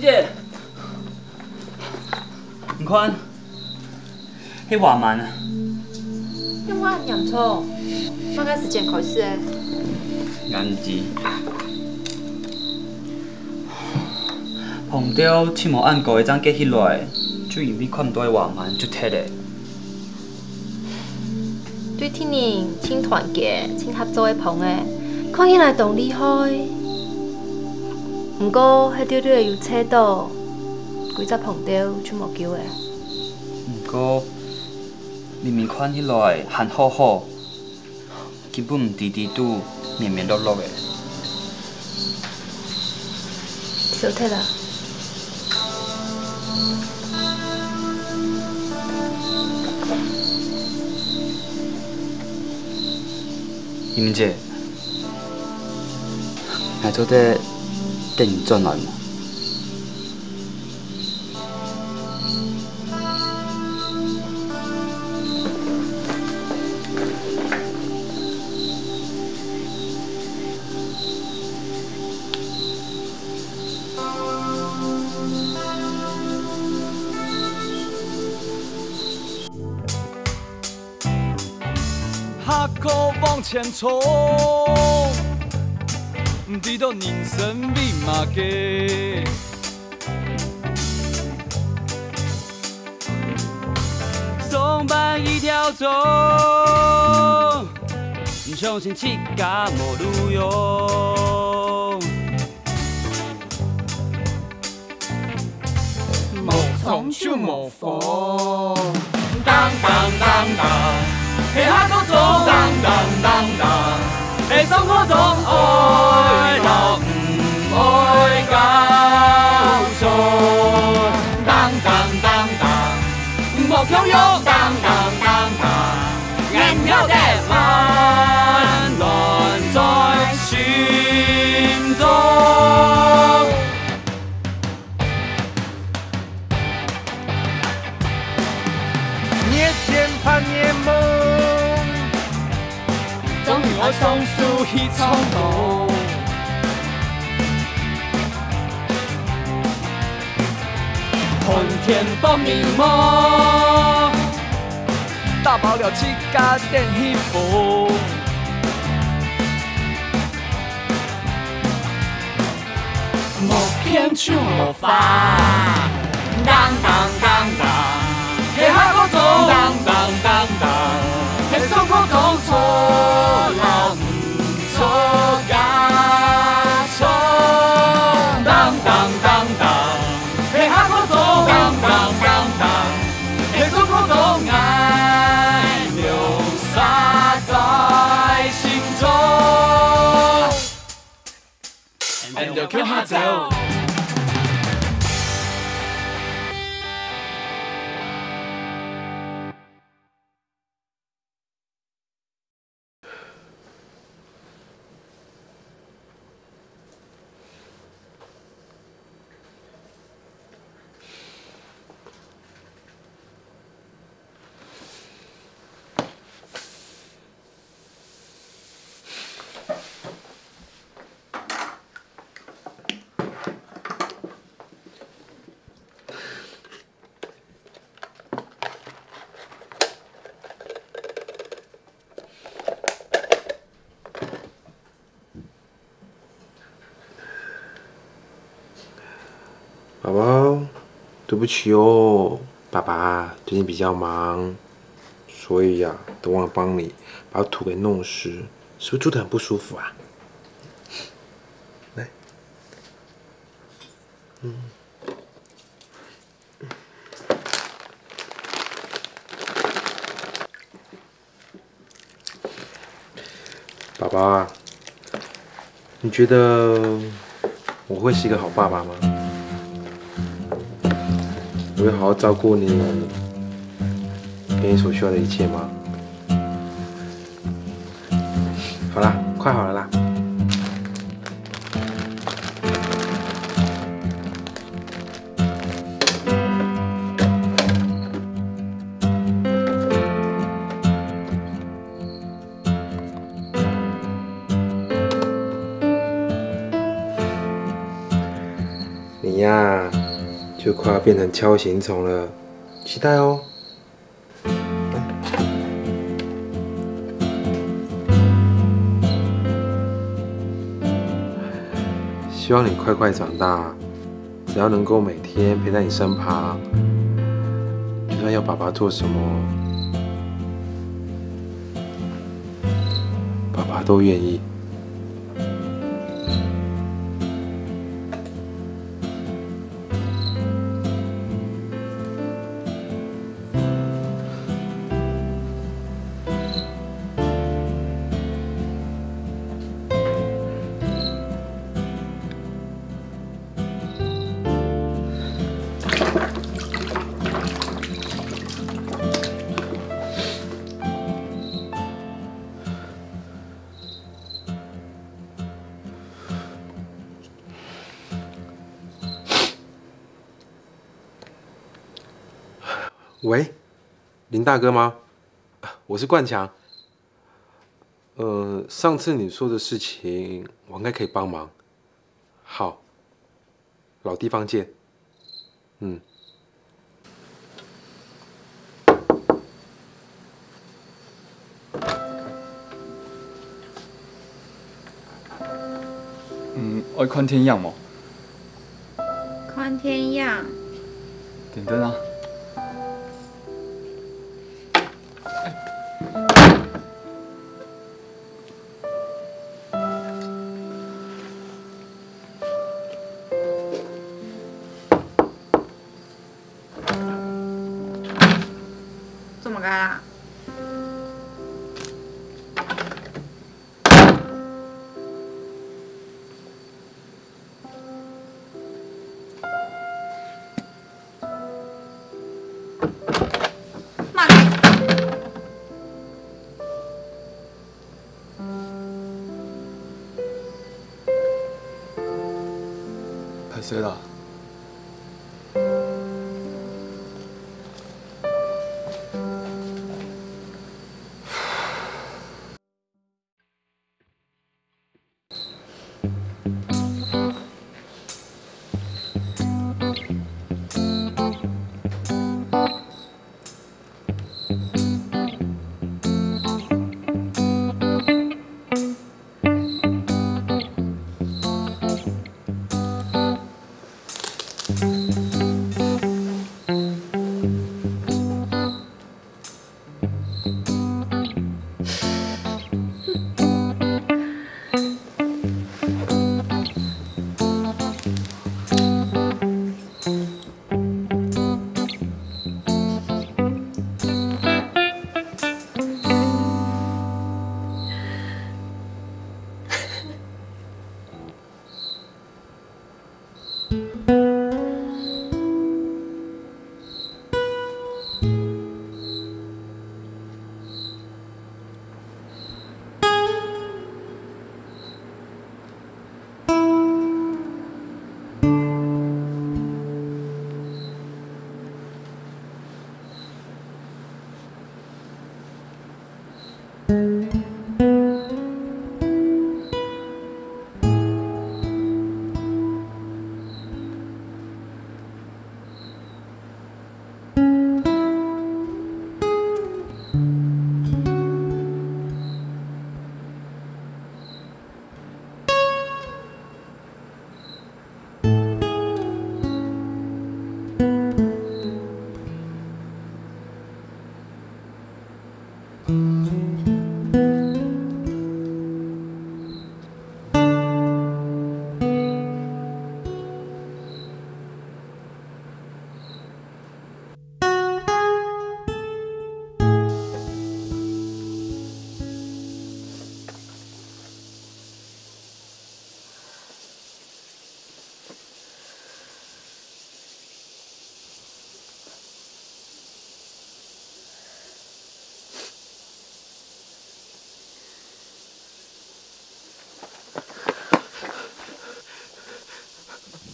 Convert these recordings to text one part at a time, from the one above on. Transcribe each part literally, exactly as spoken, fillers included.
姐，你看，係華曼啊！仰會恁嚴重？麼个時間開始个？恁遲。膨脹盡無恁高个正結起來，就因為看毋到个華曼就忒了。 對敵人盡團結、盡合作个幫仔，看起來當厲害。毋過，係短短有掣著，歸隻膨脹就無救了。毋過，明明看起來還好好， 根本毋知底肚綿綿絡絡个。燒忒啊！怡明姐，𠊎做得等你轉來無？ 下課往前衝，毋知道人生為麼个。上班一條鐘，相信自家無路用。 無衝就無風。當當當當，係下課鐘。當當當當，係上課鐘。愛摎毋愛交錯。當當當當，莫共樣。當當當當，眼曉得溫暖在心中。 熱天盼月濛，終於愛雙手去唱歌。寒天放棉帽，打包了自家等起風。 莫騙就莫花。當當當當，係下課鐘。當當當當，係上課鐘。錯摎毋著加錯。當當當當，係下課鐘。當當當當，係上課鐘。𠊎留煞在心中。 俺兜共下走。宝宝，对不起哦，爸爸最近比较忙，所以呀，都忘了帮你把土给弄湿，是不是住得很不舒服啊？来，嗯。 爸爸，你觉得我会是一个好爸爸吗？我有好好照顾你，给你所需要的一切吗？好啦，快好了啦。你呀，就快要变成锹形虫了，期待哦。希望你快快长大，只要能够每天陪在你身旁，就算要爸爸做什么，爸爸都愿意。喂，林大哥吗？我是冠强。呃，上次你说的事情，我应该可以帮忙。好，老地方见。嗯。嗯，爱看电影无？看电影。等等啊。 做么个啦？ 歹勢啦。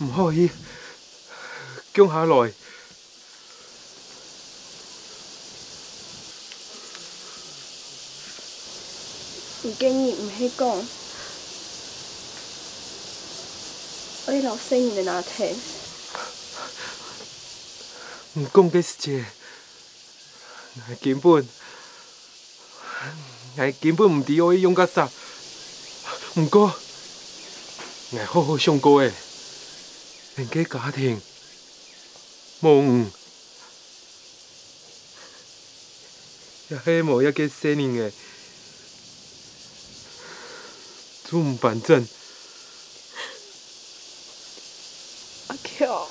毋好去，降下來。你今日毋係講，愛摎細人仔拿忒？你講个時節，𠊎根本，𠊎根本毋知愛用个啥。毋過，𠊎好好想過欸，𠊎个家庭無你，也係無這個細人仔，就毋完整。阿強。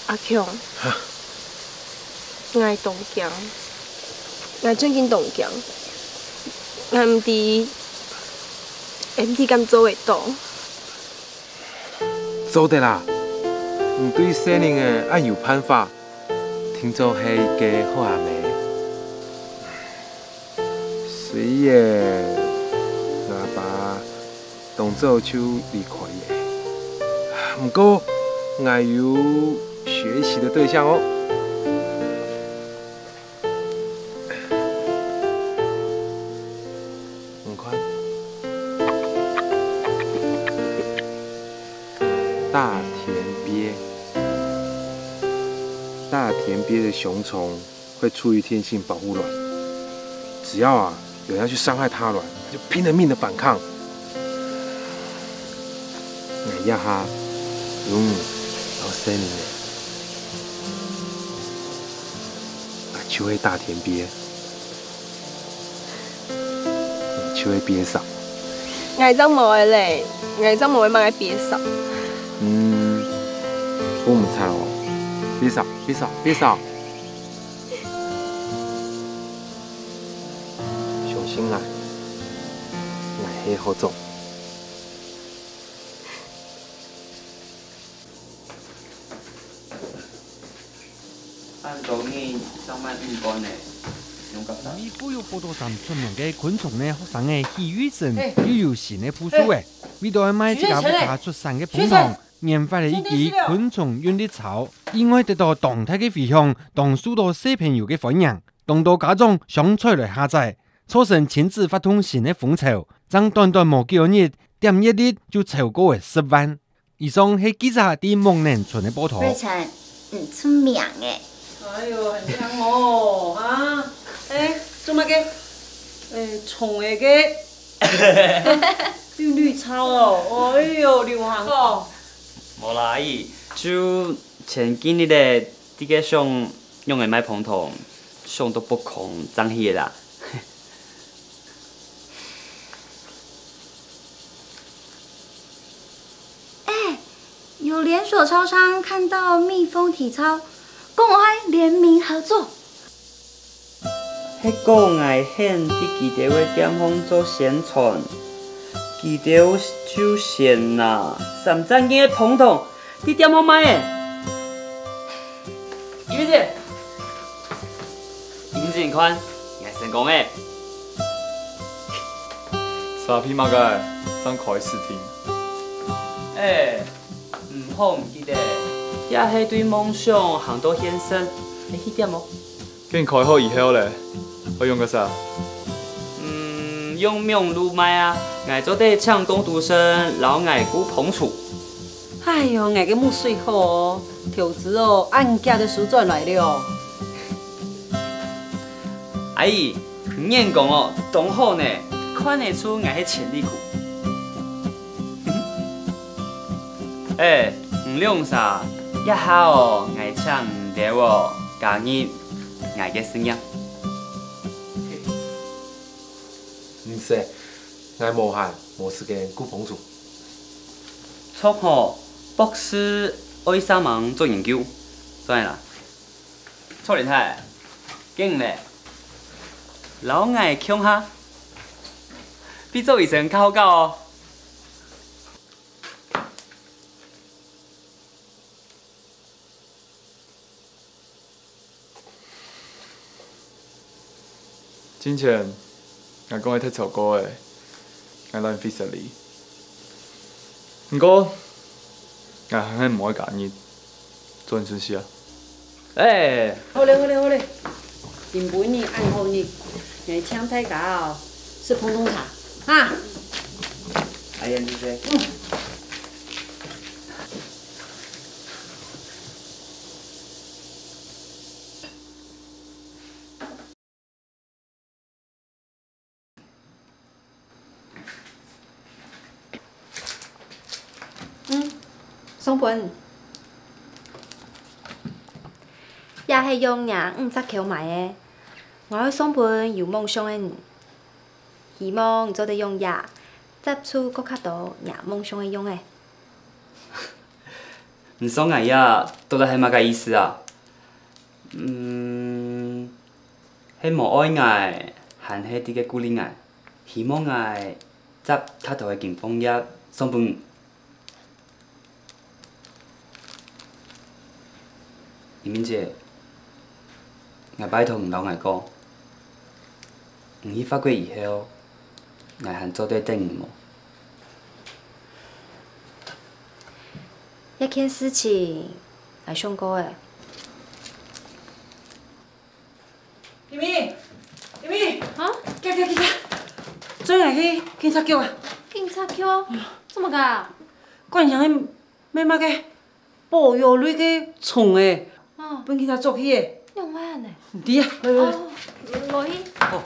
阿強，𠊎當驚，𠊎真經當驚，𠊎毋知，毋知敢做會到。 做得啦！你對細人仔恁有辦法，定著係一個好阿姆。雖然吾爸當早就離開了，毋過𠊎有學習的對象哦。 你看，大田鱉，大田鱉的雄蟲會出於天性保護卵，只要啊有人要去傷害它卵，它就拼了命的反抗。𠊎這下有你摎細人仔，𠊎就係大田鱉。 就係鱉嫂。𠊎正無愛咧，𠊎正無愛麼个鱉嫂。嗯，毋著哦，鱉嫂，鱉嫂，鱉嫂。相信𠊎，𠊎係好做。 恁多人上班毋趕呢，用个啥？美國有好多山出名个昆蟲呢，學生仔許玉珍又有新个步數欸。為著愛賣自家屋下出產个蜂糖，研發了一支昆蟲韻律草，意外得到當大个迴響，當受到小朋友个歡迎。當多家長相賽來下載，造成親子活動新个風潮。正短短無幾多日，點閱率就超過了十萬。 以上係記者在木棧村个報導。瑞辰，你出名欸！哎喲，很香哦，啊！哎，做麼个？哎，蟲仔个綠綠草哦，哎喲，流行哦。無啦，阿姨，就前幾日咧，在該想仰仔賣蜂糖，想到腹空脹去啦。 欸，有連鎖超商看到蜜蜂體操，講愛聯名合作。係講𠊎喊在佢兜个店項做宣傳，佢兜就先拿三十斤个蜂糖在店項賣欸。玉姐，玉姐，你看，𠊎成功欸！ 沙皮麼个，正開始定。欸，毋好毋記得，這係對夢想行到現實个起點哦。該開學以後咧，愛用个啥？嗯，用網路賣啊，𠊎做得請工讀生摎𠊎顧蜂處。哎喲，𠊎个目水好哦，投資哦，恁遽就收轉來了。阿姨， 你眼光哦，當好呢，看得出𠊎係潛力股。欸，你兩儕，這下哦，𠊎請你兜哦，加入𠊎个事業。毋使，𠊎無閒，無時間顧蜂處。著吼，博士愛煞猛做研究，做得啦。 臭臉太，跟你咧，摎𠊎共下，比做醫生較好搞哦。進前，𠊎講个忒超過个，𠊎摎你會失禮。毋過，𠊎還係毋會加入，做你順勢啊。欸，好咧，好咧，好咧，今晡日恁好日，𠊎請大家哦，食碰碰茶，哈。哎呀，你這。嗯。 嗯，送分你。這係用若五十箍買个，𠊎愛送分有夢想个人。希望你做得用這，接觸過較多若夢想个樣仔。你送𠊎這，到底係麼个意思啊？嗯，係無愛𠊎，還係在該鼓勵𠊎？ 希望𠊎接較多个金鳳葉送分你。一鳴姐，𠊎拜託你摎𠊎講，你去法國以後，𠊎還做得等你無？這件事情，𠊎想過咧。 一鳴，一鳴，啊？行行行行，載𠊎去警察局啊！警察局？做麼个啊？冠強个，麼个保育類个蟲仔，哦，分警察捉去个。仰會恁呢？毋知啊，來來來。哦，來去。好。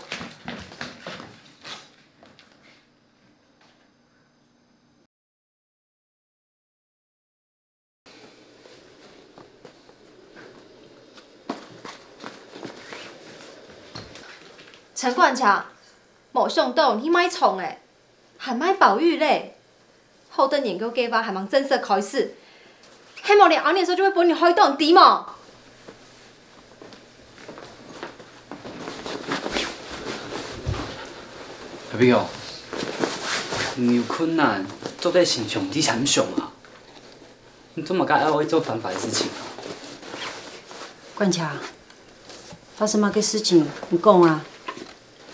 陳冠強，無想到你賣蟲仔，還賣保育類。好得研究計畫還吂正式開始，係無連阿年叔就會分你害到，你知無？ 阿斌哦，你有困難，做得尋兄弟參詳啊！你做麼个愛做犯法个事情啊？冠強，發生麼个事情？你講啊！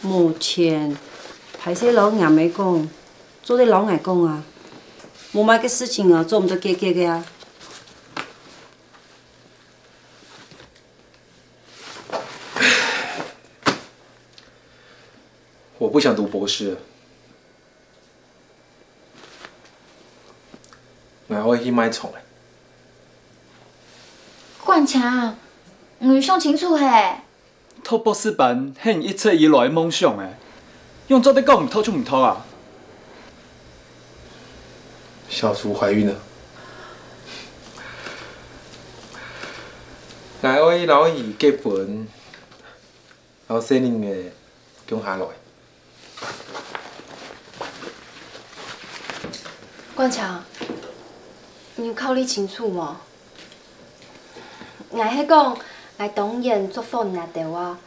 目前，歹勢摎若姆講，做得摎𠊎講啊！無麼个事情啊，做毋得結結个啊！ 我不想讀博士了，𠊎愛去賣蟲仔。冠強，你想清楚嘿？讀博士班係你一直以來个夢想欸，仰做得講毋讀就毋讀啊？小叔懷孕了，𠊎愛摎佢結婚。 摎細人仔降下來。冠強，你有考慮清楚無？𠊎係講，𠊎當然祝福你兜啊。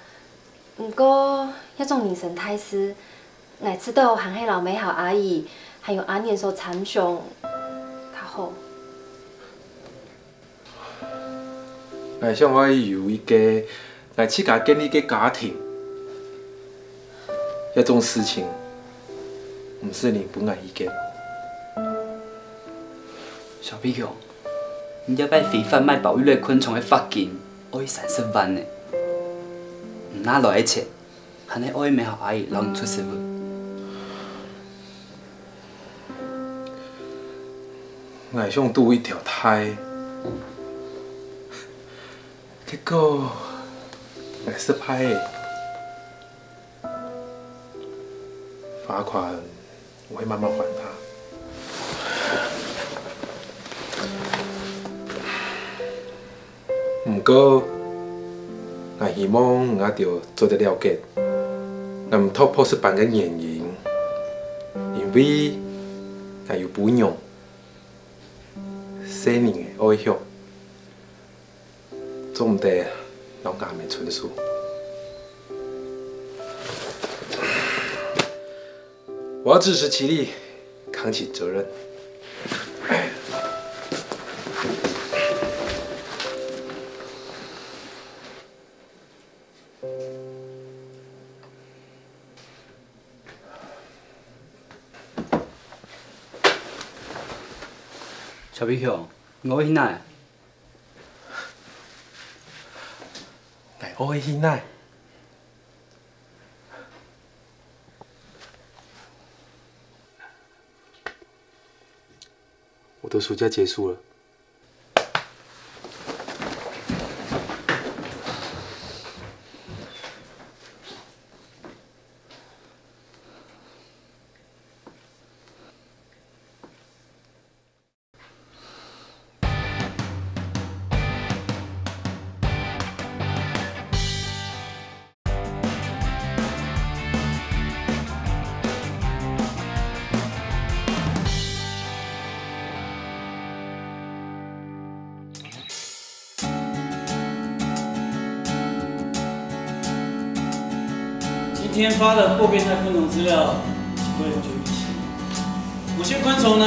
毋過，這種人生大事，𠊎知道還係摎姆好阿姨，還有阿年叔參詳較好。 𠊎想愛有一個𠊎自家建立个家庭，這種事情毋使人分𠊎意見。小皮球，你這擺非法賣保育類昆蟲个罰金愛三十萬呢，你拿來个錢 還係愛姆好阿姨摎你出食物。𠊎想渡一條大，結果𠊎失敗了。罰款 我會慢慢還他。毋過，𠊎希望你兜做得了解，𠊎毋讀博士班个原因，因為𠊎有餔娘，細人仔愛惜。 做毋得摎𠊎姆伸手。我要自食其力，扛起責任。小皮球，你愛去哪？𠊎愛去哪？我的暑假结束了。 今天发的过变态昆虫资料，请各位同学预习。某些昆虫呢，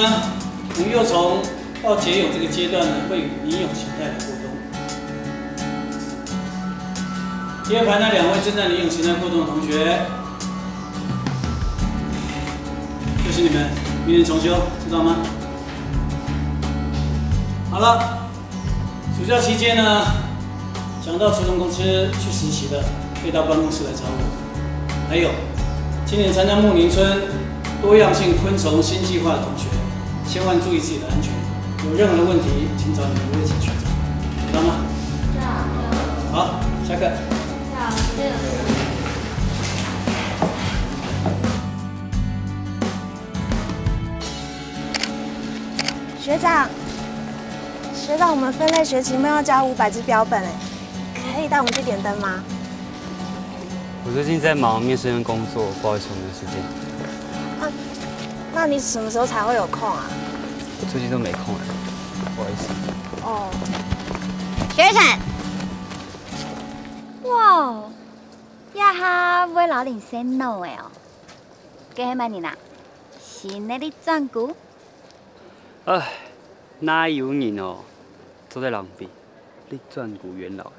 从幼虫到结蛹这个阶段呢，会以离蛹形态来过冬。第二排那两位正在离蛹形态过冬的同学，就是你们，明年重修，知道吗？好了， 暑假期间呢，想到初中公司去实习的，可以到办公室来找我。还有，今年参加木林村多样性昆虫新计划的同学，千万注意自己的安全，有任何的问题，请找你们的危险学长，知道吗？好，下课。学长，学长，我们分类学期末要交五百支标本，哎，可以带我们去点灯吗？我最近在忙面试跟工作，不好意思，我没有时间。啊，那你什么时候才会有空啊？我最近都没空哎，不好意思。哦，学长，哇，这下会老领先闹的哦，这是么人啊？新的你转股？ 唉，哪有人哦，做得浪費，你轉股元老。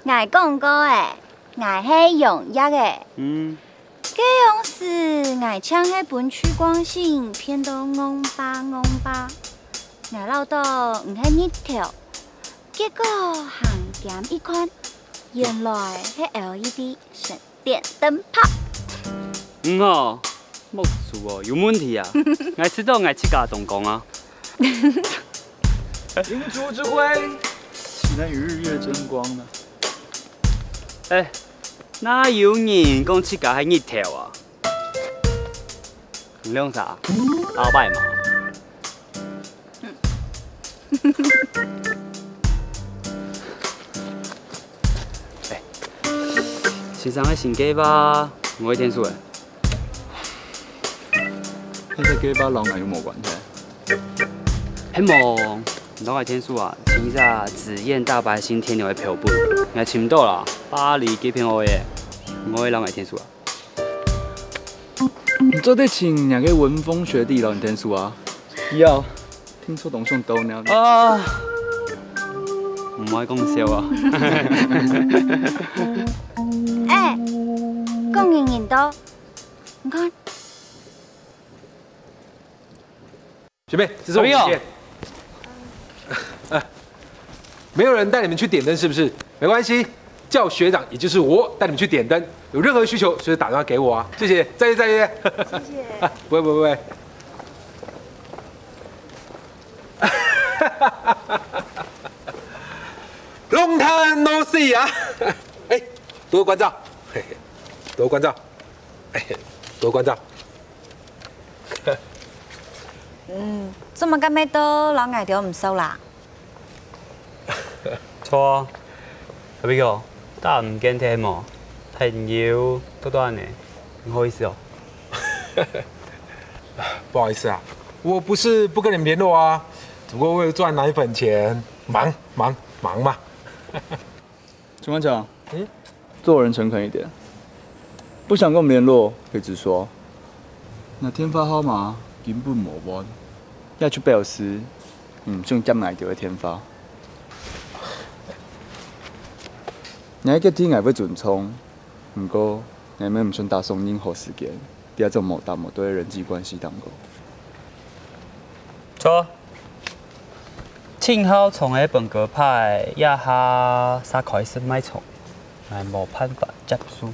𠊎講過誒，𠊎係永業誒。嗯。該央時，𠊎淨係分趨光性騙到戇巴戇巴。𠊎恅著你係日頭，結果行兼一看，原來係LED 省 電燈泡。嗯吼，目珠哦，有問題啊！𠊎知道𠊎自家當光啊。銀燭之輝，豈能與日月爭光呢？哎，哪有人講自家係日頭啊？你兩儕，阿伯嘛。 哎，先生个新計畫，𠊎愛天數誒。該个計畫摎𠊎有無關係？係無，你摎𠊎天數啊，請一隻紫燕大白星天牛个標本，𠊎尋毋到啦，巴黎該片愛个，𠊎愛摎𠊎天數啊。 你做得請若个文峰學弟摎你天數啊？佢啊，聽說當想鬥鳥呢。啊，毋愛講笑啊。哎，講人人多，你看。 學妹，這是我們的店。小朋友。呃，沒有人帶你們去點燈是不是？沒關係，叫學長，也就是我帶你們去點燈。有任何需求，隨時打電話給我啊。謝謝，再見，再見。謝謝。不會，不會，不會。Long time no see啊！哎，多關照，嘿嘿，多關照，哎，多關照。 嗯，做麼个乜都摎𠊎兜毋熟啦？著啊，小朋友，大家毋見忒無？朋友都到恁呢，毋好意思哦。不好意思啊，我不是不跟你們聯絡啊，只不過為了賺奶粉錢，忙忙忙嘛。 陳館長，嗯？做人誠懇一點，不想跟我們聯絡，可以直說。若電話號碼根本無換，也就表示你毋想接𠊎兜个電話。若个決定𠊎會尊重，毋過𠊎乜毋想打爽任何時間，在這種無搭無對个人際關係當中。著，青草創个分佢拍，這下煞開始賣蟲，𠊎無辦法接受。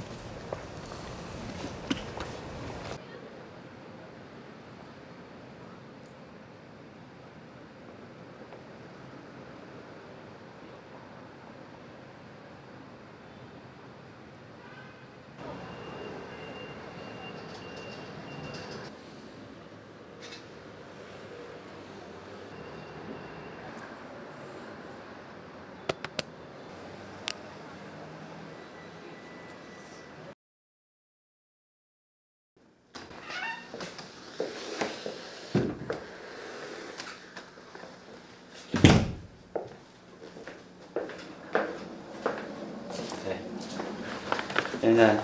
先生，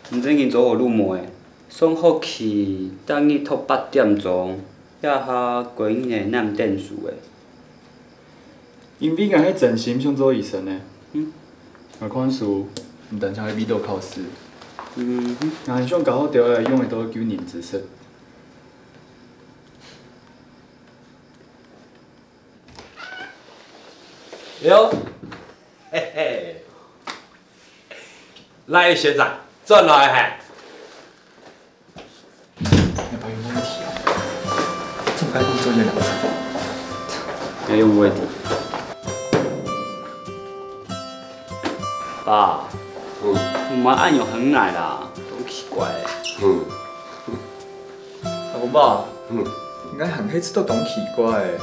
你最近做好路無欸？上學期逐日讀八點鐘，這下歸日仔難等書欸。因為𠊎係真心想做醫生欸。嗯。𠊎看書，毋單淨係為著考試。嗯哼。𠊎還想教好兜仔用得到个救人知識。 喲，嘿嘿，賴學長轉來嘿。你爸有問題啊？做麼个工作也兩三年？還有問題。爸，嗯。毋好恁樣恨𠊎啦，當奇怪。嗯。 阿公伯，嗯。𠊎還係試著當奇怪欸，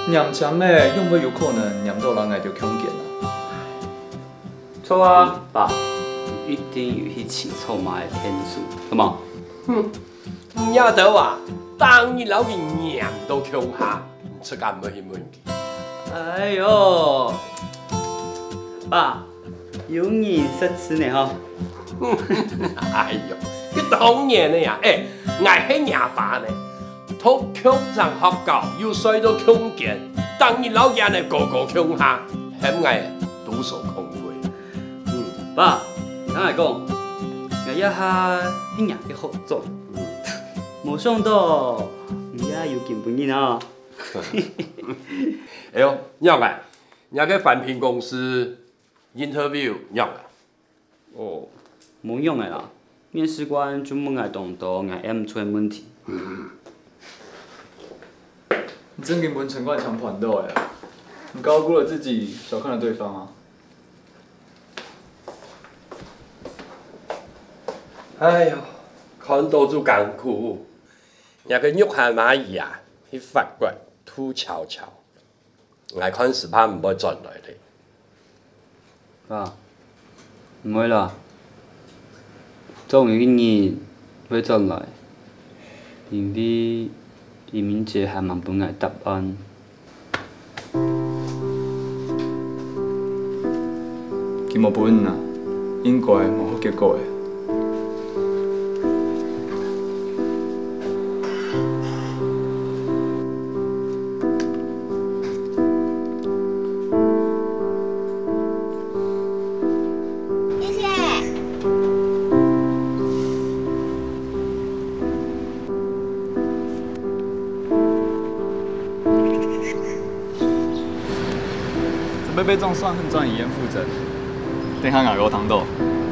黏針仔仰會有可能黏到摎𠊎兜共間啊？著啊，爸，一定有去尋草蜢个騙術，著無？哼，你這兜啊，逐日摎佢黏到共下，自家毋會去問佢。哎喲，爸， 有人識字呢吼。哎喲，該當然个呀，欸，𠊎係若爸呢，讀共間學校又睡到共間，逐日摎佢恁樣高高共下，喊𠊎多少空虛。嗯，爸，你聽𠊎講，𠊎這下係若个學長，無想到你也有今晡日啊。哎喲，仰仔，若个環評公司 interview仰仔？哦，無仰仔啦，面試官就問𠊎當多𠊎答毋出个問題。你真經分陳冠強騙到欸！你高估了自己，小看了對方啊！哎喲，看到就艱苦。若个玉涵阿姨啊，去法國渡巧巧。 𠊎看時怕毋會轉來咧。爸，毋會啦，總有一日會轉來，因為移民姐還吂分𠊎答案。佢無分你啊，應該無好結果欸。 謝謝。準備被總算很專業負責，等下𠊎有聽到，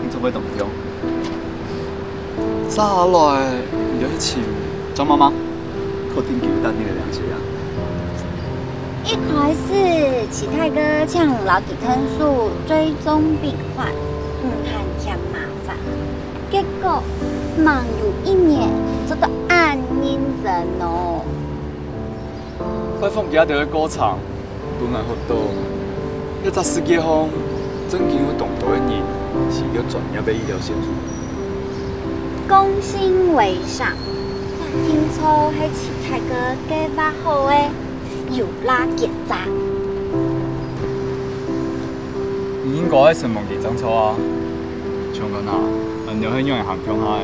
你就會懂用。 接下來，你就去尋張媽媽，確定佢有搭你个了解啊。一開始，徐大哥請𠊎摎佢𢯭手追蹤病患，毋但嫌麻煩，結果吂有一年做到恁認真哦。 拜訪佢兜个過程，分𠊎學到，這隻世界項，正經有當多个人需要專業个醫療協助。講心為上，聽著係徐大哥計畫好个，有罅檢查。你應該愛承蒙佢正著啊，像講啊，恁樣係仰仔行共下个。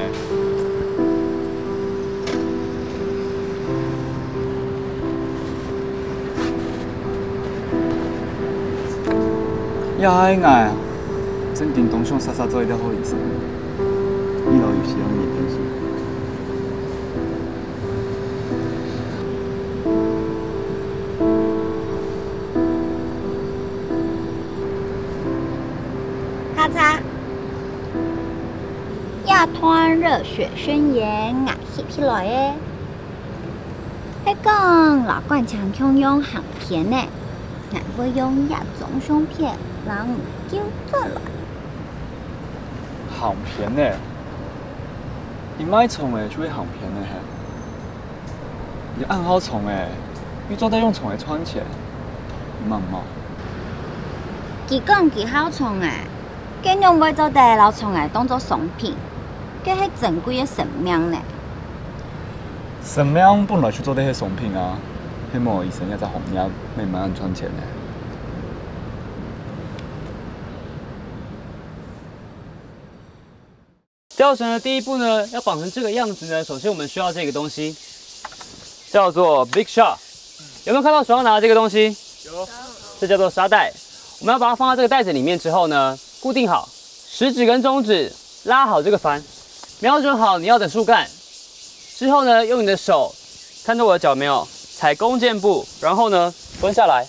也係𠊎啊，正經當想煞煞做一條好醫生，醫療有需要个人𢯭手。叉叉。這段熱血宣言𠊎翕起來个，係講摎冠強共樣行騙呢，𠊎會用這張相片摎你救轉來。行騙呢？你賣蟲仔就係行騙呢係？ 你恁好蟲仔，又做得用蟲仔賺錢，你嘛毋好。佢講佢好蟲仔，該仰會做得摎蟲仔當做商品？該係珍貴个生命呢。生命本來就做得係商品啊，係無醫生這隻行業乜毋會恁賺錢呢。 釣繩的第一步呢，要綁成這個樣子呢，首先我們需要這個東西，叫做 Big Shark。有沒有看到手上拿的這個東西？有。這叫做沙袋。我們要把它放到這個袋子裡面之後呢，固定好，食指跟中指拉好這個帆，瞄準好你要的樹幹，之後呢，用你的手，看著我的腳沒有？踩弓箭步，然後呢，蹲下來。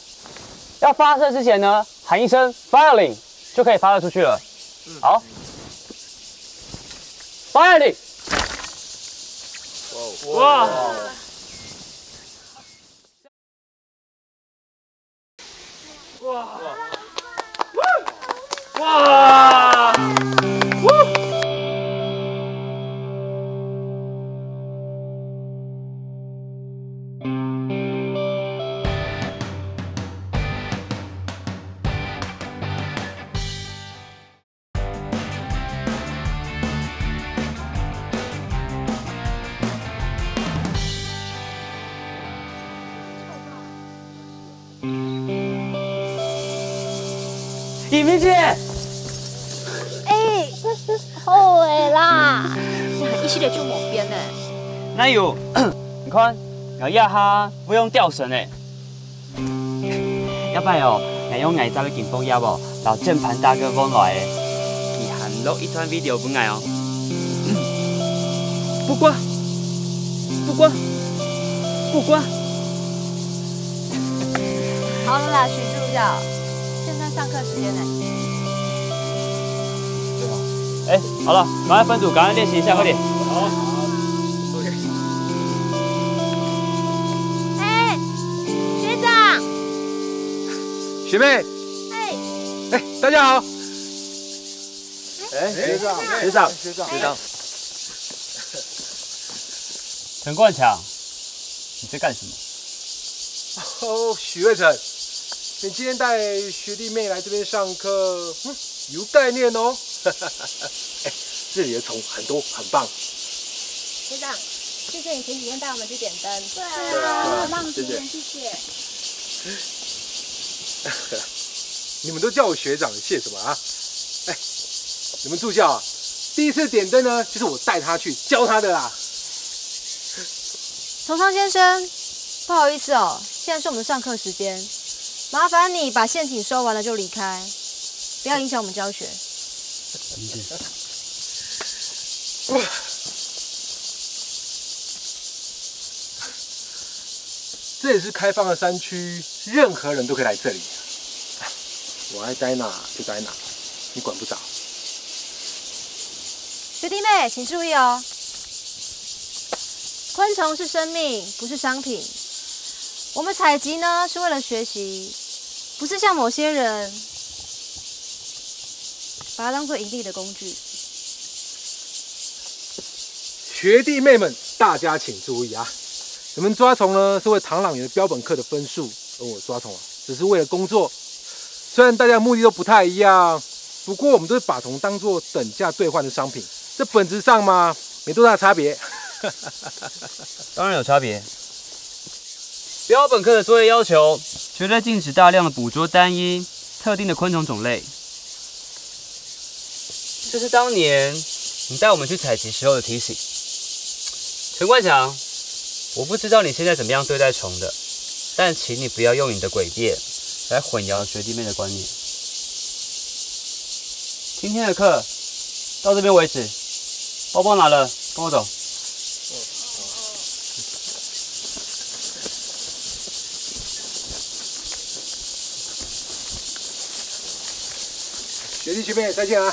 要發射之前呢，喊一聲 firing，就可以發射出去了。好，firing！哇！哇！哇！ 怡萍姐，欸，好个啦，你還一息仔就無變呢。哪有？你看，𠊎這下會用釣繩呢。 這擺哦，𠊎用𠊎一隻个金鳳葉哦，摎鍵盤大哥換來个，佢還錄一段video分𠊎哦。不過，不過，不過。好了啦，許助教，現在上課時間了。哎，好了，趕快分組，趕快練習一下，快點。好，OK。哎， 學長。學妹。哎。哎，大家好。哎，學長，學長，學長。學長。陳冠強，你在幹什麼？哦，許瑞成，你今天帶學弟妹來這邊上課，嗯，有概念哦。哎，這裡的蟲很多，很棒。學長，謝謝你前幾天帶我們去點燈。對啊，對啊，很棒的經驗，謝謝。謝謝。 你們都叫我學長，謝什麼啊？哎，你們助教啊，第一次點燈呢，就是我帶他去教他的啦。崇昌先生，不好意思哦，現在是我們上課時間，麻煩你把現景收完了就離開，不要影響我們教學。 這裡是開放的山區，任何人都可以來這裡。我愛待哪就待哪，你管不著。學弟妹，請注意哦，昆蟲是生命，不是商品。我們採集呢，是為了學習，不是像某些人把它當作盈利的工具。學弟妹們，大家請注意啊！你們抓蟲呢，是為唐朗元的標本課的分數，而我抓蟲啊，只是為了工作。雖然大家目的都不太一樣，不過我們都是把蟲當作等價兌換的商品，這本質上嘛，沒多大差別。當然有差別。標本課的作業要求絕對禁止大量的捕捉單一特定的昆蟲種類。這是當年你帶我們去採集時候的提醒。陳冠強，我不知道你現在怎麼樣對待蟲的，但請你不要用你的詭辯來混淆學弟妹的觀念。今天的課到這邊為止，包包拿了，跟我走。学弟学妹，再见啊！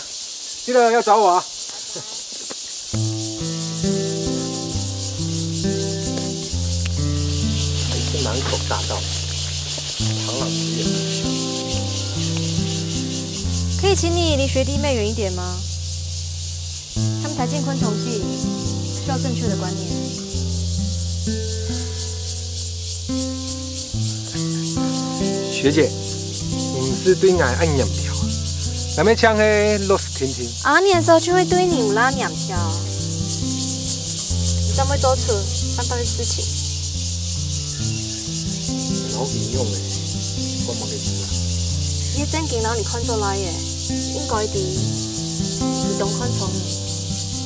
记得要找我啊！是南口大道，螳螂之眼。可以请你离学弟妹远一点吗？他们才进昆虫系，需要正确的观念。 学姐，你毋使對𠊎恁嚴厲啊！𠊎乜淨係老實聽聽。阿年叔就會對你毋罅嚴厲，你正會做出犯法个事情。老朋友呢，講麼个事啊？你正經摎你看出來个，應該知，你當看重你，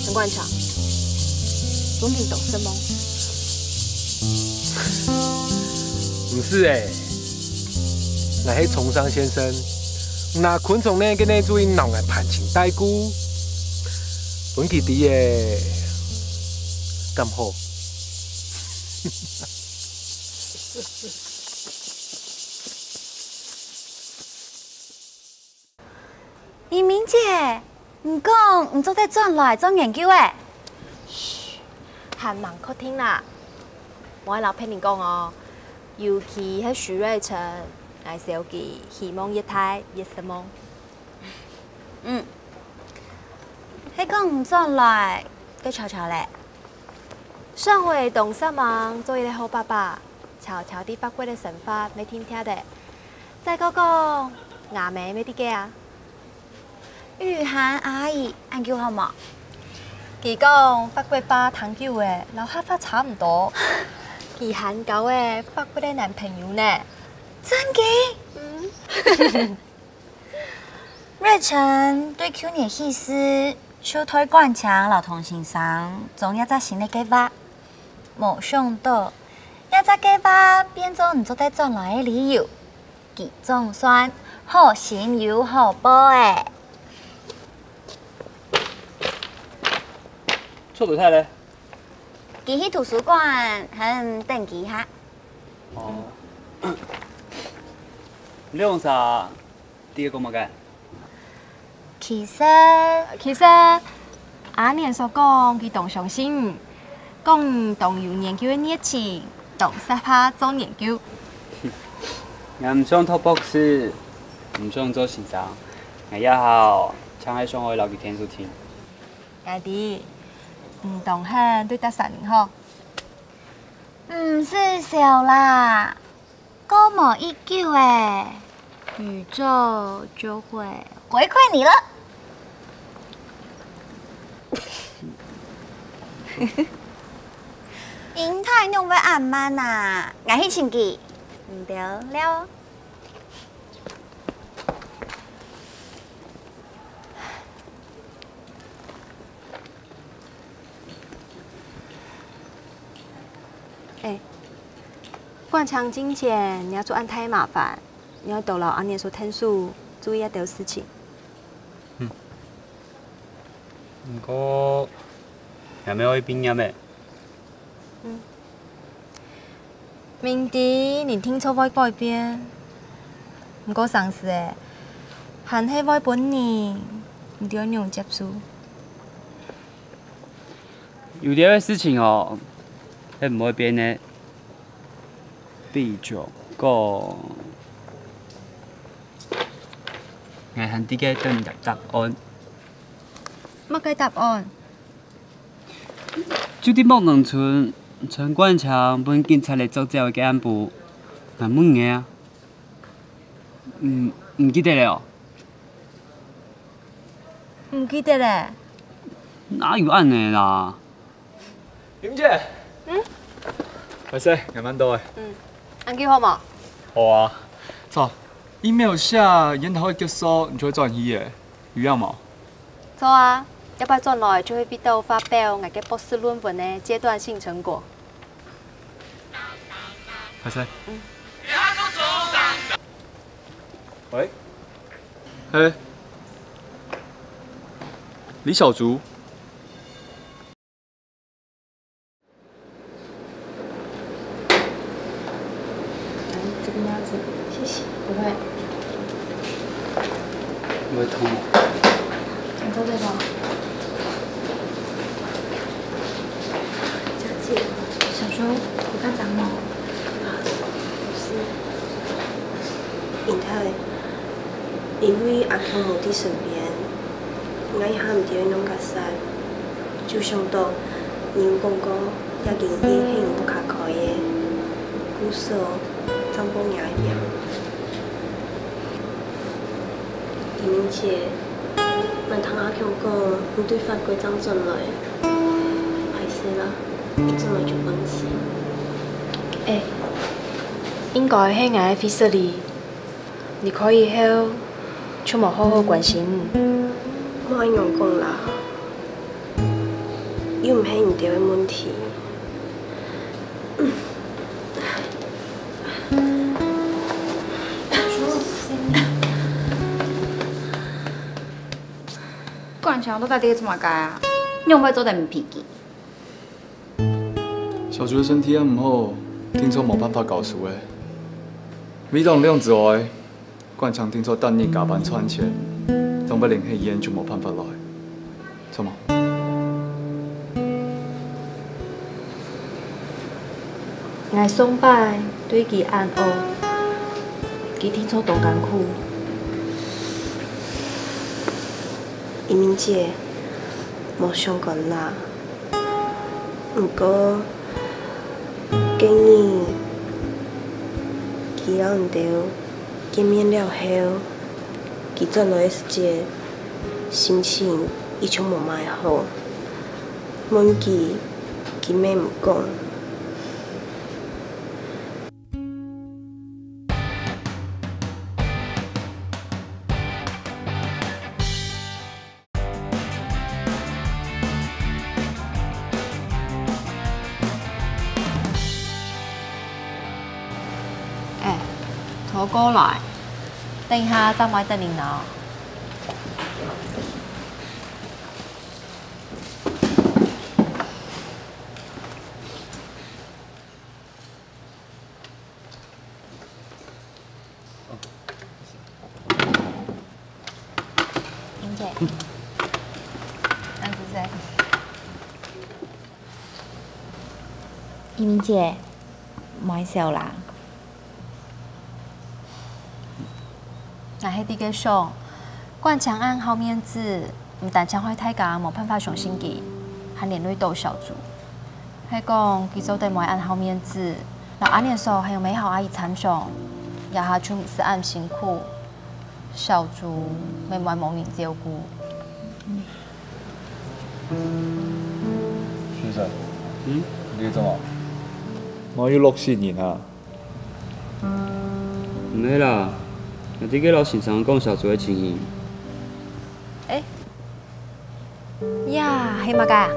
陳冠強，分你當失望。毋係欸， 𠊎係蟲商先生，拿昆蟲呢个呢注意摎𠊎盤情帶故，分佢知个，敢好？明明姐，你講你做得轉來做研究欸？還吂確定啦，莫愛摎別人講哦。尤其係徐瑞成，𠊎笑佢希望越大越失望。嗯，係講你轉來，該巧巧咧？上回當煞猛做一個好爸爸，巧巧在法國个生活乜定定个。再過講，吾姆乜在該啊。 雨涵阿姨，恁久好無？佢講法國話聽久了，摎客話差毋多。佢還交了法國个男朋友呢。真个？嗯。瑞成對舊年起勢，就代管腔摎童先生做這隻新个計畫，無想到，這隻計畫變做你做得轉來个理由。 佢總算好心有好報欸。臭鬼太咧？佢去圖書館，還等佢下。哦。你兩儕在該講麼个？ 其實，其實，阿年叔講佢當相信你，講你當有研究个熱情，當適合做研究。𠊎毋想讀博士，毋想做先生，𠊎這下淨係想愛摎佢𢯭手定。𠊎知，你當恨對逐儕人好。毋使愁啦， 過無幾久欸，宇宙就會回饋你了。英泰仰會恁慢啊？𠊎去尋佢，你兜尞哦。 欸，管腔進前，若出恁大麻煩，你愛多摎阿年叔𢯭手，注意這兜事情。嗯。毋過，𠊎乜愛畢業咧。嗯。 明知你定著會改變，毋過生事欸，還係會分人，你兜愛仰接受？有兜个事情哦，係毋會變个。比將講，𠊎還在該等答案。麼个答案？ 就在莫農村，陳冠強分警察仔捉走个暗晡，𠊎問你啊。嗯，毋記得咧哦？毋記得咧。哪有恁呢啦？玲姐。嗯？歹勢，𠊎慢到咧。嗯，恁久好無？好啊。著，email寫研討會結束，你就會轉去咧。 有影無？著啊，這擺轉來就係為著發表𠊎个博士論文个階段性成果。歹勢。嗯。喂？嘿。李小竹？ 來，這個鴨子，謝謝。不會。會痛嗎？做得無？小姐，小熊，有較髒無？啊，毋係。英太，因為阿強無在身邊，𠊎也毋知愛仰結煞，就想到你有講過，這間店係你屋下開个，故所正報𠊎个名。 黎明姐，𠊎聽阿強講，你對法國正轉來，壞勢啦，一轉來就分心。欸，應該係𠊎个會失禮，離開以後就無好好關心你。莫恁樣講啦，又毋係你兜个問題。 冠強到底做麼个啊？仰會做得毋脾氣？小竹个身體也毋好，定著無辦法教書个。為著恁樣之外， 冠強定著逐日加班賺錢，當會連戲院就無辦法來，著無？𠊎上擺對佢恁惡，佢定著當艱苦。黎明姐，無相干啦。 毋過，該日佢摎你兜見面了後，佢轉來个時節，心情已經無麼个好。問佢，佢乜毋講。 欸，拖過來，等一下正會得人哦。 英姐，恁仔細。英姐，莫愁啦。𠊎係在該想，冠強恁好面子，毋單淨害大家無辦法相信佢，還連累到小豬。 係講佢做得毋會恁好面子，摎阿年嫂還有美好阿姨參詳，這下就毋使恁辛苦，小豬乜毋會無人照顧。先生，嗯？你做麼？麼有落雪人啊？毋係啦，𠊎在該摎先生講小豬个情形。欸， 呀，係麼个啊？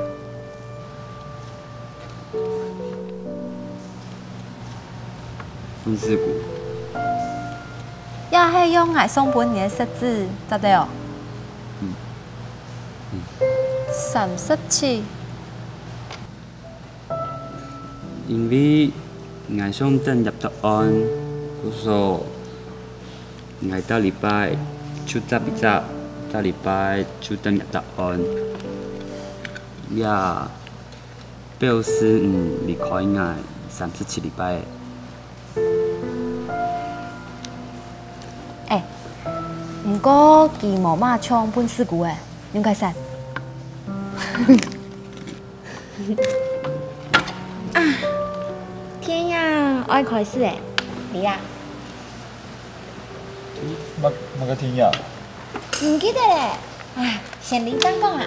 分屍骨。也係用𠊎送分你个色紙，做得哦？嗯。嗯。三十七。 因為𠊎想等驗毒案，故所𠊎逐禮拜就執一執，逐禮拜就等驗毒案。也表示你離開𠊎三十七禮拜。欸，毋過佢無麼像分屍骨欸，仰結煞？ 啊，電影愛開始咧，你啊？麼，麼个電影？毋記得咧，唉，先另正講啊。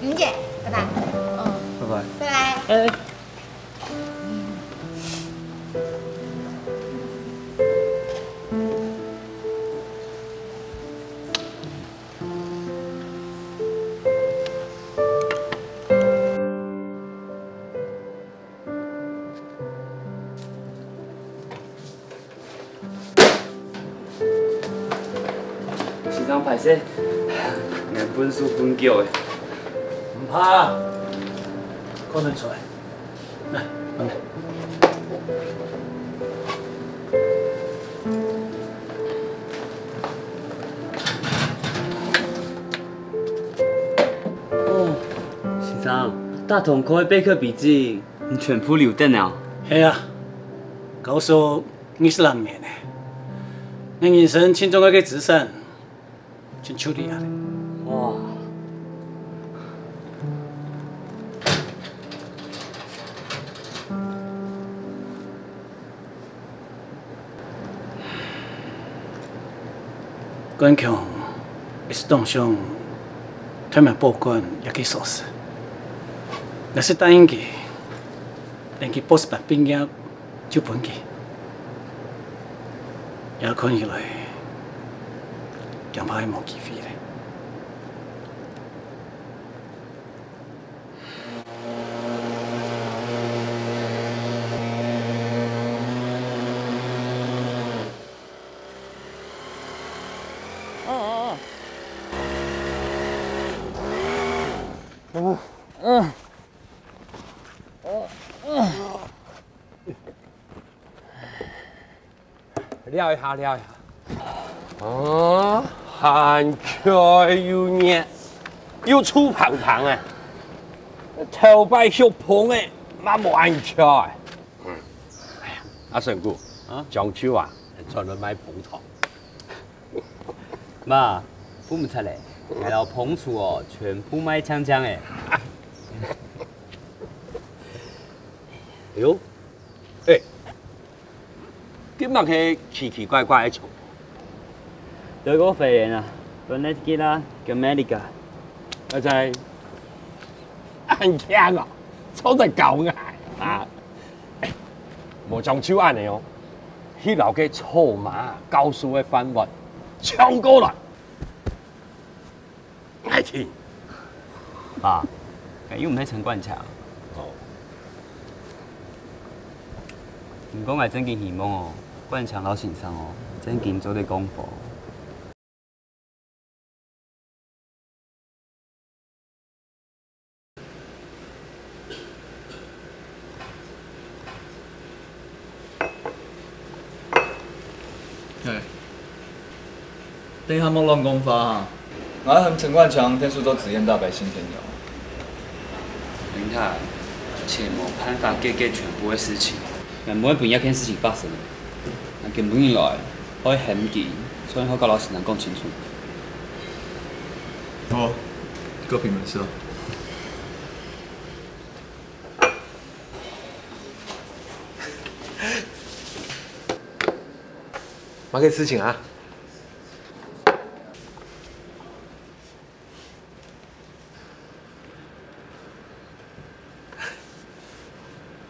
明姐，拜拜。哦，拜拜。拜拜。哎。 先生，歹勢，𠊎分數分勼咧。毋怕，看得出來。來，來。生，大同區个貝殼筆記，你全部留等了？係啊，教授二十零年呢，𠊎人生盡重要个資產， 全處理啊！哇！冠強一直當想，替𠊎保管這個鎖匙。𠊎識答應佢，等佢博士班畢業， 就分佢。這看起來，驚怕係無機會咧。哦哦哦。嗯。 尞一下，尞一下。哦，還𤸁又熱，又臭芳芳啊！頭擺畜蜂仔，嘛無恁𤸁。嗯，哎呀，阿順牯，啊？將就啊，轉來賣蜂糖。媽，分毋出咧，𠊎摎蜂處哦，全部賣淨淨咧。哎喲， 哎，這麼个奇奇怪怪个蟲？德國飛燕啊，Benedicta grammatica。阿仔，恁慶哦，做得教𠊎啊！哎，無將就恁呢哦，去摎該草蜢教授个範文搶過來。 愛聽。爸，𠊎又毋係陳冠強。哦。毋過𠊎真經希望哦，冠強摎先生哦，真經做得講和。 哎，等一下莫亂講話哈。𠊎喊陳冠強𢯭手做紙鳶大白信天鳥。林太，切莫辦法解決全部个事情。𠊎毋會分這件事情發生。𠊎今晡日來，愛喊佢，所以好好摎先生講清楚。好，各憑本事哦。 麼个事情啊？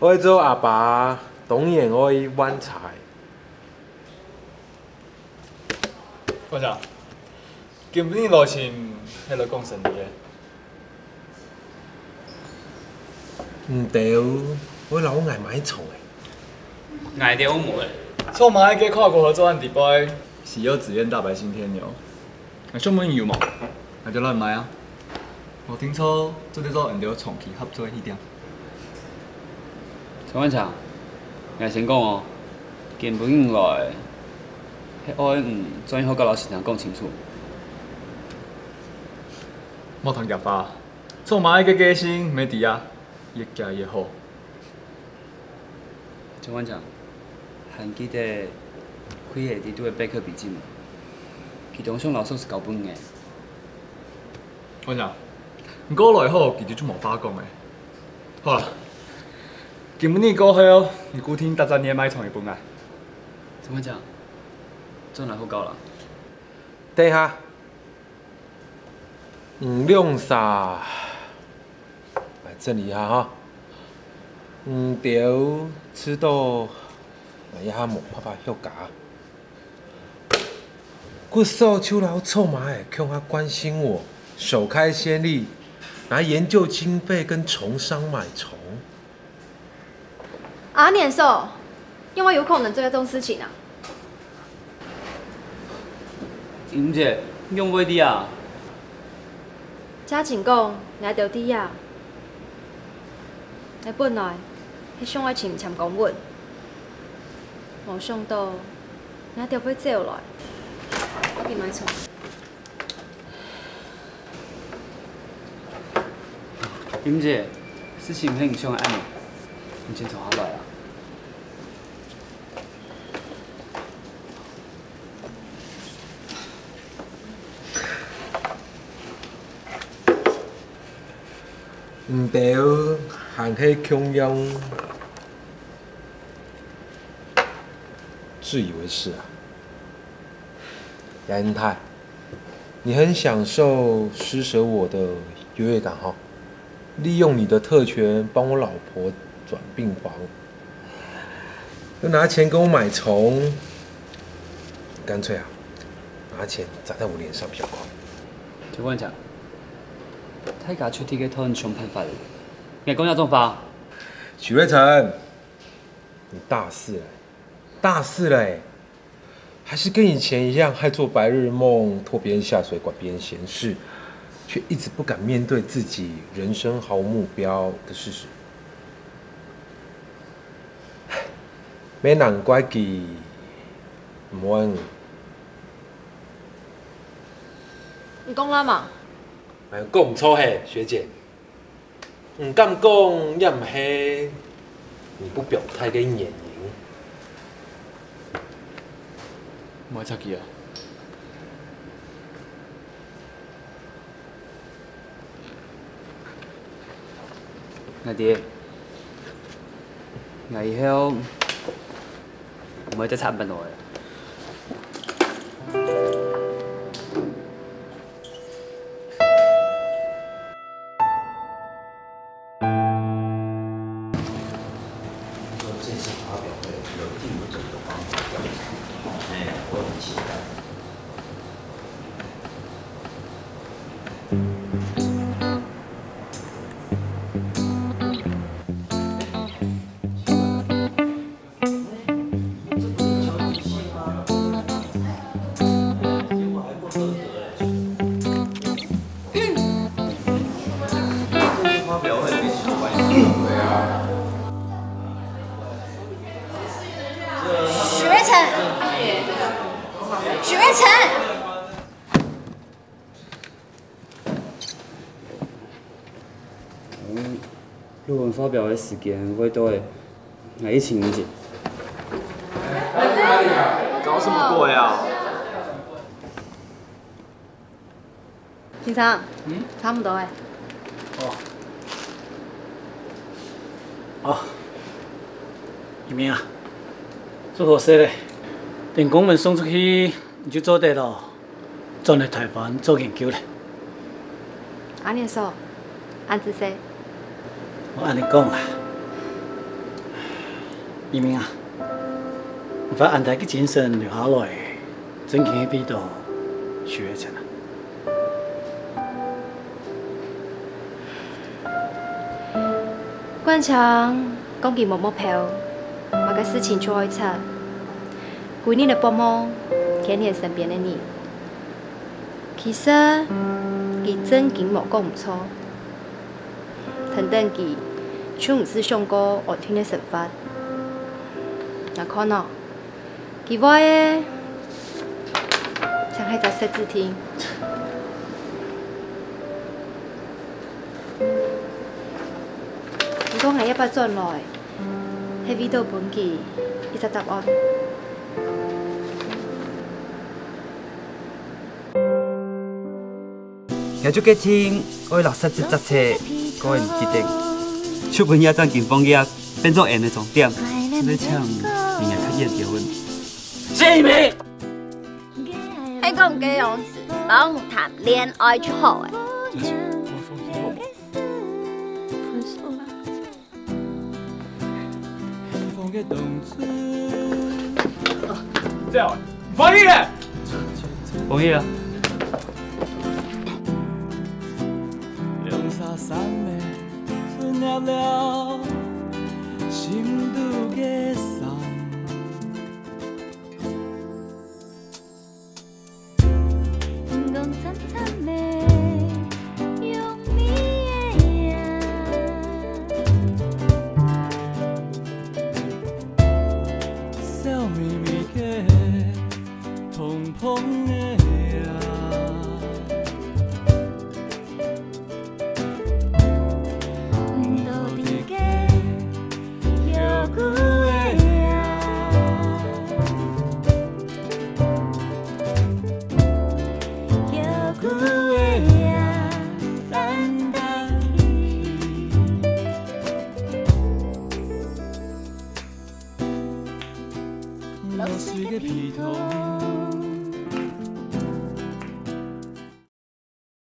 愛做阿爸，當然愛還債。 冠強，今晡日來尋係來講生理个。你兜會摎𠊎買蟲仔？𠊎兜無。草蜢个跨國合作案底背，係有紙鳶大白信天鳥。𠊎想問有無？𠊎兜來買啊！無定著，做得做𠊎兜長期合作个起點。 陳冠強，𠊎先講哦，今晡日來，係愛你轉去好好摎先生講清楚。莫談假話，草蜢个個性毋係知啊，越假越好。陳冠強，還記得開學底肚个貝殼筆記無？佢當想摎鎖匙交分𠊎。 我想，你過來後，佢兜就無話講咧。好啦，今晡日過後，你固定逐隻月買蟲仔分𠊎。陳會長，轉來好搞啦。等一下，你兩儕，來整理一下哈。你兜知道，𠊎這下無辦法歇假。 故所就摎草蜢仔共下關心我，首開先例，拿研究經費跟蟲商買蟲。阿年嫂，仰會有可能做這種事情啊？英姐，仰會知啊？嘉景講，𠊎兜知啊。𠊎本來係想愛尋你簽公文，無想到 𠊎兜會走來。我去買菜。林姐，事情毋係你想个恁樣，你先坐下來啊。毋知還係共樣自以為是啊。楊英泰，你很享受施捨我的優越感哈？利用你的特權幫我老婆轉病房，又拿錢跟我買蟲，乾脆啊，拿錢砸在我臉上比較快。請問一下，大家出去个討論想辦法了，你講這種話？許瑞成，你大四了，大四了欸，還是跟以前一樣，還做白日夢，拖別人下水，管別人閒事，卻一直不敢面對自己人生毫無目標的事實。唉，也難怪佢毋愛你。你講啦嘛？哎，講毋著嘿，學姐。 毋敢講，也毋係你不表態个原因。莫插佢啊！𠊎知，𠊎以後毋會再插恁多了。 許瑞成，許瑞成。 論文發表个時間會到咧，𠊎已經緊。搞什麼鬼啊？先生，嗯？差不多咧。哦。哦。一鳴啊，做好勢咧，等公文送出去，你就做得咯。 轉來臺灣做研究咧。恁仔爽，恁仔細。𠊎恁仔講啊，一鳴啊，你發恁大个精神留下來，正經係為著許瑞成啊。 冠強講佢無目標，麼个事情就愛插。歸日个發夢，牽連身邊个人。其實，佢正經無講毋著，跈等佢就毋使想過安定个生活。𠊎看哦， 佢會个，像係隻設置題。毋過𠊎這擺轉來，係為著分佢一隻答案。 𠊎就決定愛摎設置隻車，過人決定，就分這張金黃頁變做𠊎个終點，來請你來較遠點問。是毋係？係講這樣子，幫你談戀愛就好了。這是我放棄好嗎？ 這樣，翻譯咧！翻譯啊！